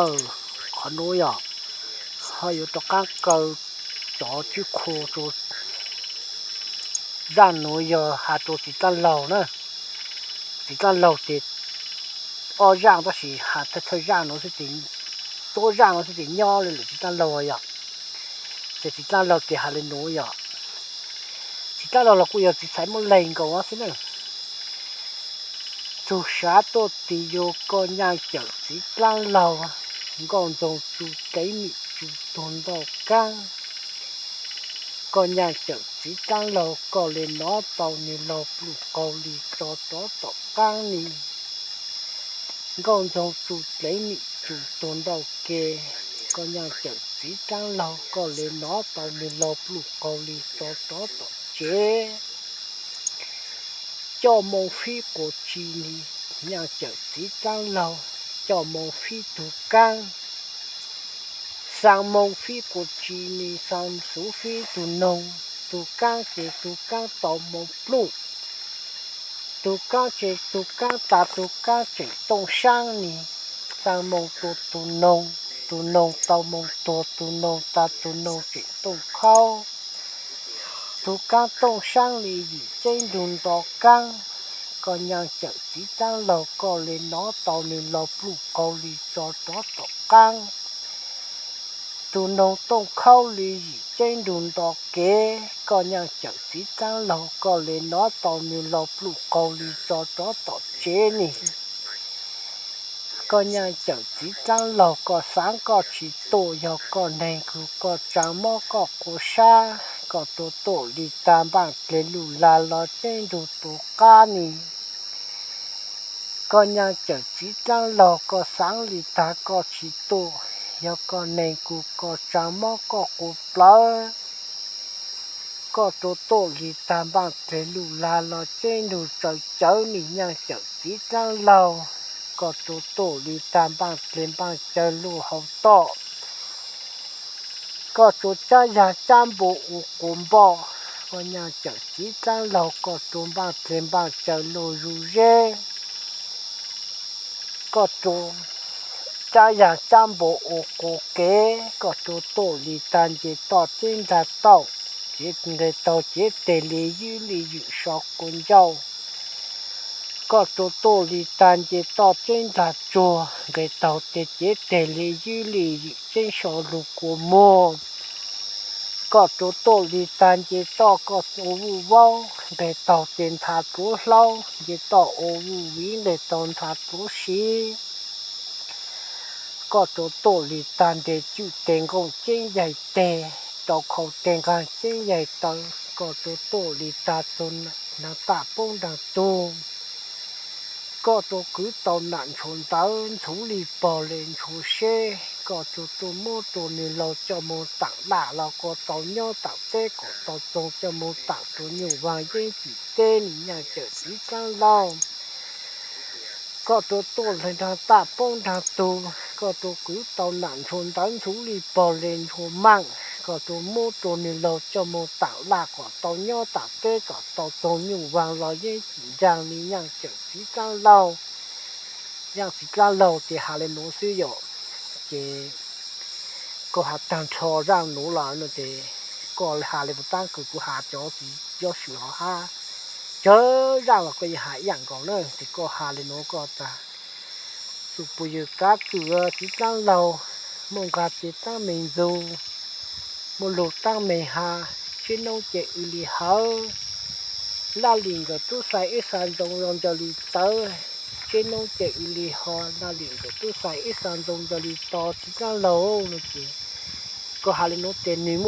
Aw, qhov nuav yog ho yuav rov qaab kaw cov tswb qhua rua zaaj nuav yog has rua txiv dlaab laug na. Txiv dlaab laug ces ob zaaj tab sis has thawj thawj zaaj nuav xwb ces, tuab zaaj nuav xwb ces nyob le lawm txiv dlaab laug yog. Ces txiv dlaab laug ces has le nuav yog, txiv dlaab laug los kuj yog txiv txhais muaj leeg nkaus xwb na. Txug sav tuaj tis yug koj nyaaj cawm txiv dlaab laug, nkauj ntxoog tsu dlev mim tsu tuag ntau kaab. Koj nyaaj cawm txiv dlaab laug koj le nov tau nwg laug pluj qaug li tso rov tom qaab ni. Nkauj ntxoog tsu dlev mim tsu tuag ntau ke, koj nyaaj cawm txiv dlaab laug koj le nov tau nwg laug pluj qaug li tso rov tom tsev. Coj moo fib quas tsi ni, nyaaj cawm txiv dlaab laug, coj moo fib tug kaab. Xaa moo fib quas tsi ni, xaa xuv fib tug noog, tug kaab ces tug kaab tau moo pluj. Tug kaab ces tug kaab tas tug kaab tseem tooj saab ni, xaa moo tua tug noog, tug noog tau moo tuag, tug noog tas tug noog tseem tooj khaub. Tug kaab tooj saab li yim ceeb nrug nto kaab. Koj nyaaj cawm txiv dlaab laug koj le nov tau nwg laug pluj qaug li tso rov tom qaab. Tug noog tooj khaub li yim ceeb nrug nto kev, koj nyaaj cawm txiv dlaab laug koj le nov tau nwg laug pluj qaug li tso rov tom tsev ni. Koj nyaaj cawm txiv dlaab laug koj xaav koj tsis tuaj, yog koj neeg kws koj tsaa mob koj quas sab, koj rua tuaj li taag npaaj dleg luj lag los ceeb nrug tua qaab ni. Koj nyaaj cawm txiv dlaab laug koj xaav li taag koj tsis tuaj, yog koj neeg kws koj tsaa mob koj quas plawv, koj rua tuaj li taag npaaj dleg luj lag los ceeb nrug tsaws cawv ni nyaaj cawm txiv dlaab laug. Koj rua tuaj li taag npaaj dleg npaaj cawv luj hauv toj, koj rua caab yaag caab npua ua quas npoj. Koj nyaaj cawm txiv dlaab laug koj rua npaaj dleg npaaj cawv luj zug zeb. Koj rua caab yaag caab npua ua quas kev, koj rua tuaj li taag nce toj ceeb nraag tauj, cev nqeg taug cev teg li ywb li ywm so quas ncauj. Koj rua tuaj li taag nce toj ceeb nraag tsuag, nqeg taug teg cev teg li ywb li ywm ceeb so lug quas muag. Koj rua tuaj li taag nce toj koj ua vuj vaub, nqeg taug teg nthav pluav hlaub, nce toj ua vuj viv, nqeg taug nthav pluav siv. Koj rua tuaj li taag nce cwj teg nqooj ceeb yaig teg, rau khau teg nqaag ceeb yaig taw. Koj rua tuaj li taag txug nraag taj poob nraag tug. Koj rua kwv tau nam ntshua ntawv, ntxhuv li pog le ntshua seb. Koj rua tuaj muab rua nwg laug coj moog taam laj los koj tau nyob taam teb kom tau txoog, coj moog taam rua nyuj vaag yeeb tsim teb ni nyaaj cawm txiv dlaab laug. Koj rua tuaj le nraag taj poob nraag tug, koj rua kwv tau nam ntshua ntawv, ntxhuv li pog le ntshua maaj. Koj rua muab rua nwg laug coj moog taam laj kom tau nyob taam teb kom tau txoog, nyuj vaag los yeeb tsim ntsaag ni nyaaj cawm txiv dlaab laug. Nyaaj txiv dlaab laug ces has le nuav xwb yom. Ces koj has taag nrho zaaj nuav los no ces koj has le puas taab kws kuv has cov txiv yob swm hov hab. Cov zaaj los koj yeej has ib yaam nkaus na, ces koj has le nuav koj tas, xub pus yws kav kws txiv dlaab laug, muaj nqag ces taab me ntxug, muaj lug taab me has, tseb noob ces w li hawv, laj lim nkawm tub xaiv ib xav ntxoo zoo ncaws li tawv, tseb noob ces w li ho, laj lim nkawm tub xaiv ib xav ntxoo ncaws li to txiv dlaab laug no ces koj has le nuav ces nwg muaj